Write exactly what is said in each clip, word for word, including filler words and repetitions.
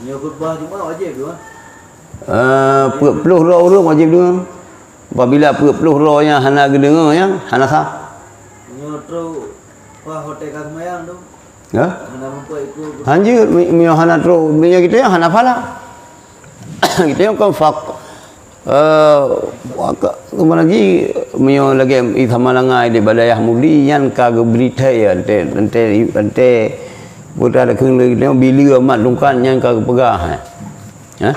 Nyoe khutbah Jumat wajéb tu, ah? Eh, peuet ploh droe ureuëng wajéb deungoe. Apabila peuet ploh droe nyang hana geudeungoe nyan, hana sah. Nyoe trok paih watée ka seumayang tu. Ya? Hana mampu ikut. Hanjeuet, mi-, meunyoe hana trok, meunyoe kita nyoe hana phala. Kita nyoe kan fak-, eh, waka-, keumalagi meunyoe lagée i sama langai di badayah mudi nyan ka geubri thée ya, ante, ante, ante, putra dakeueng lagée kita nyoe bileue amat tungkat nyan ka geupeugah, eh. Ha?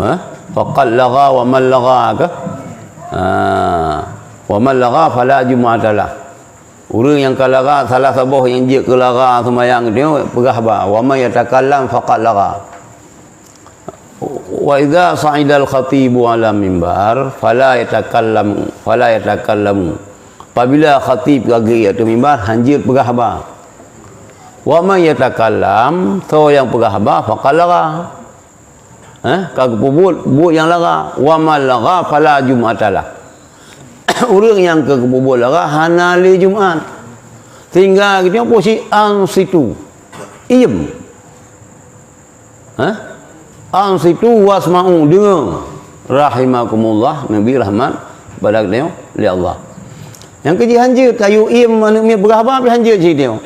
Ha? Faqad lagha wa man lagha ka? Ha. Wa man lagha fala jum'ata lah. Ureuëng nyang ka lagha, salah saboh nyang jeuet keu lagha seumayang nyoe peugah ba, "Wa man yatakallam faqad lagha." Wa idza sa'idal khatibu 'ala mimbar fala yatakallam, fala yatakallamu. Apabila khatib ka geuyue ateueh mimbar, hanjeuet peugah ba. Wa man yatakallam, soe nyang peugah ba, faqad lagha. Eh, ka geupeubuet buet nyang lagha. Wa man lagha fala jum'ata lah. Ureuëng nyang ka geupeubuet lagha hana lé Jumat. Sehingga geutanyoe peue cit, ansitu. Iem. Eh? Ansitu wasma'u, deungoe. Rahimakumullah, neubi rahmat bak geutanyoe lé Allah. Nyang keujih hanjeuet, tayue iem aneuk miet peugah haba pih hanjeuet cit nyoe.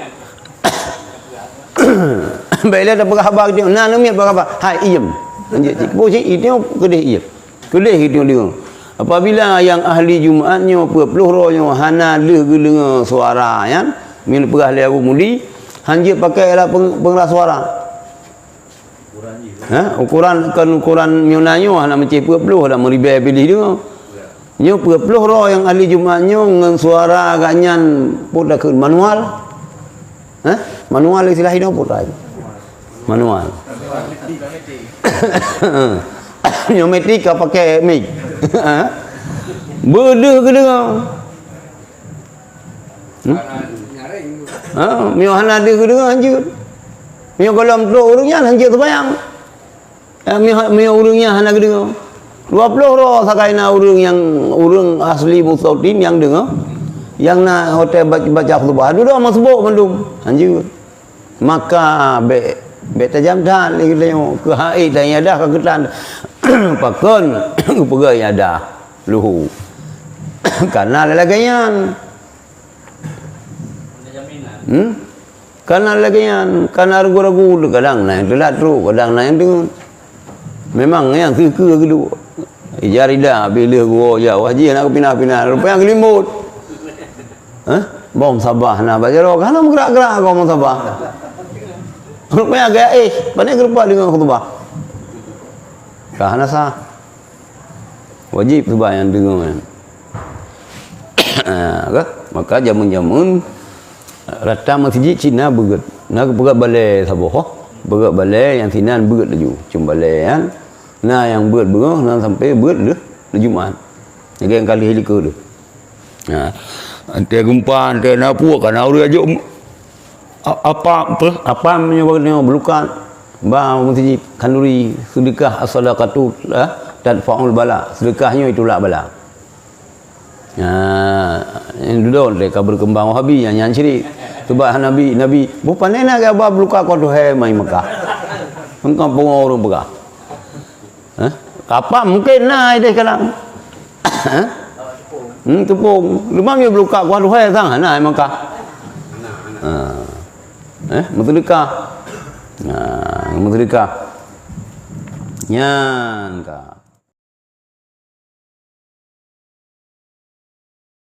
Bèk lé tapeugah haba nyoe, na aneuk miet peugah haba, hai iem. Hanjeuet cit. Peue cit, nyoe keudeh iem. Keudeh nyoe deungoe. Apabila nyang ahli Jumat nyoe peuet ploh droe nyoe hana lheueh geudeungoe suara nyan, meupeugah lé Abu Mudi, hanjeuet pakai alat peng-, pengeras suara. Ha? Ukuran, kon ukuran nyoe na nyoe, hana meucéh peuet ploh, hana meuribèe pih deungoe. Nyoe peuet ploh droe nyang ahli Jumat nyoe ngon suara gobnyan peue takheun manual. Ha? Manual istilah inoe peue takheun? Manual. Nyoe metik ka pakai mik. Ha? Beudeuh geudeungoe. Hmm? Ha, meunyoe hana deuh geudeungoe hanjeuet. Meunyoe gohlom trok ureuëng nyan hanjeuet seumayang. Eh, meunyoe, meunyoe ureuëng nyan hana geudeungoe. Dua ploh droe sakai na ureuëng nyang, ureuëng asli mustautin nyang deungoe. Nyang na watèe ba-, baca khutbah. Dudoe meuseubok mandum. Hanjeuet. Maka bèk, bèk tajam that lé geutanyoe. Keu hai dan iadah ka geutan. Pakon geupeugah iadah. Luhu. Kana lagèe nyan. Hmm? Kana lagèe nyan, kana ragu-ragu, kadang na nyang teulat trok, kadang na nyang deungon. Memang nyang teukeue geuduek. Ija rida, bileuh geuwoe jak, wah jih na geupinah-pinah, rupanya geulimbot. Hah? Bom sabah na bak jaroe, hana meugerak-gerak keu bom sabah. Rupanya gaya, eh, pane geurupa deungon khutbah. Ka hana sah. Wajéb seumayang deungon. Ah, ka? Maka jameun-jameun rata meuseujid cit na beugét. Na peugét balèe saboh. Beugét balèe nyang sinan beugét laju. Cuma balèe nyan na nyang beugét beungoh, na sampoe beugét lheueh, lheueh Jumat. Lagèe nyang ka lheueh likot tu. Ha. Antée geumpa, antée na peue, kana ureuëng ajok A-, apa, apa, apa meunyoe bak nyoe beulukat ba meuseujid khanduri, seudeukah as-sadaqatu, eh, tadfa'ul bala. Seudeukah nyoe itulak bala. Nah, nyan dudoe lé ka beukeumbang Wahabi, nyan, nyan syirik. Sebab Nabi, Nabi, "Beuh, pané na geuba beulukat keu tuhe mai Mekah." Engkau pungo ureuëng peugah. Hah? Kapam mungkin na ideh kadang. Hah? Hmm, tupông. Leumam nyoe beulukat kuah duhe sang na i Mekah. Ha. Eh, meuseudeukah. Nah, meuseudeukah. Nyan ka.